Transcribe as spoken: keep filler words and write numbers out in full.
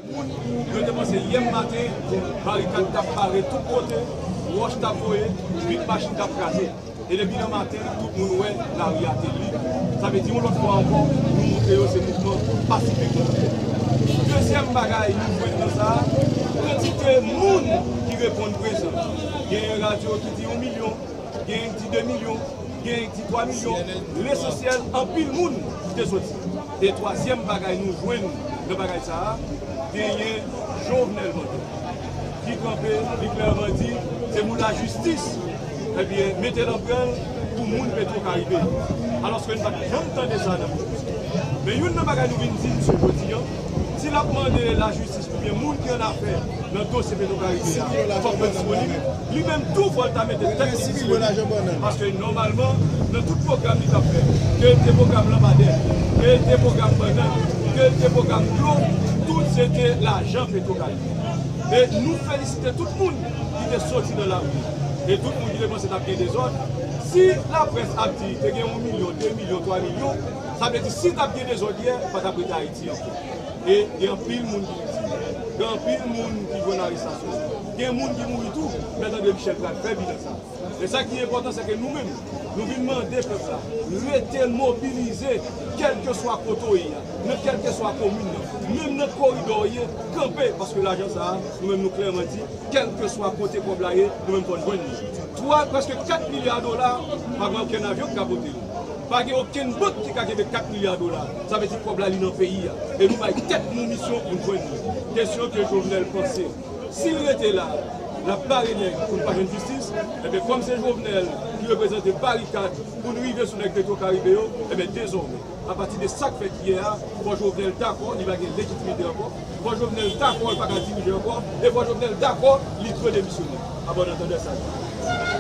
Moun, yo te panse yè maten, barikad t ap pare tout kote, wòch t ap voye, vit machin t ap kraze. E depi nan maten, tout moun wè lari a te lib. Sa vle di, yon lòt fwa ankò, nou montre yo se mouvman pasifik nou ye. Dezyèm bagay nou jwenn nan sa a, kantite moun ki reponn prezan. Genyen radyo ki di yon milyon, genyen ki di de milyon, genyen ki di twa milyon. Lesansyèl, anpil moun ki te soti. E twazyèm bagay nou jwenn nan bagay sa a, genyen Jovenel Moïse ki kanpe, li klèman di, se pou lajistis, ebyen, mete l an pran l pou moun Petro Karibe. Alòske nou pa t janm tande sa nan pwopozisyon. Men youn nan bagay nou vin di misye jodi a, si l ap mande lajistis oubyen moun ki annafè nan dosye Petro Karibe a, fòk mwen disponib. Li menm tou, fò l ta mete tèt li disponib. Paske nòmalman, nan tout pwogram li t ap fè, ke l te pwogram lanpadè, ke l te pwogram bannann, ke l te pwogram dlo, tout se te lajan Petro Karibe. E nou felisite tout moun ki te soti nan lari. E tout moun ki te panse t ap gen dezòd. Si laprès ap di te gen yon milyon, de milyon, twa milyon, sa vle di si t ap gen dezòd yè, pa t ap rete Ayiti ankò. E gen anpil moun ki viktim. Gen anpil moun ki jwenn arestasyon. Gen moun ki mouri tou. Mèt André Michel pral fè bilan sa. Men sa ki enpòtan, se ke nou menm, nou vin mande pèp la, rete mobilize, kèlkeswa kote w ye a, nan kèlkeswa komin nan, menm nan koridò w ye, kanpe, paske lajan sa a, nou menm nou klèman di, kèlkeswa kote kòb la ye, nou menm fò n jwenn li. Twa, prèske kat milya dola, pa gen okenn avyon ki ka pote l. Pa gen okenn bank ki ka kenbe kat milya dola. Sa vle di kòb la li nan peyi a. E nou bay tèt nou misyon pou n jwenn li. Kesyon ke Jovenel panse, si l rete la, l ap bare nèg pou n pa jwenn jistis, enben kòm se Jovenel ki reprezante barikad pou n rive sou nèg Petro Karibe yo, enben dezòmè, apati de sa k fèt yè a, fò Jovenel dakò, li pa gen lejitimite ankò, fò Jovenel dakò, li pa ka dirije ankò, e fò Jovenel dakò, li dwe demisyone. A bon antandè, salut.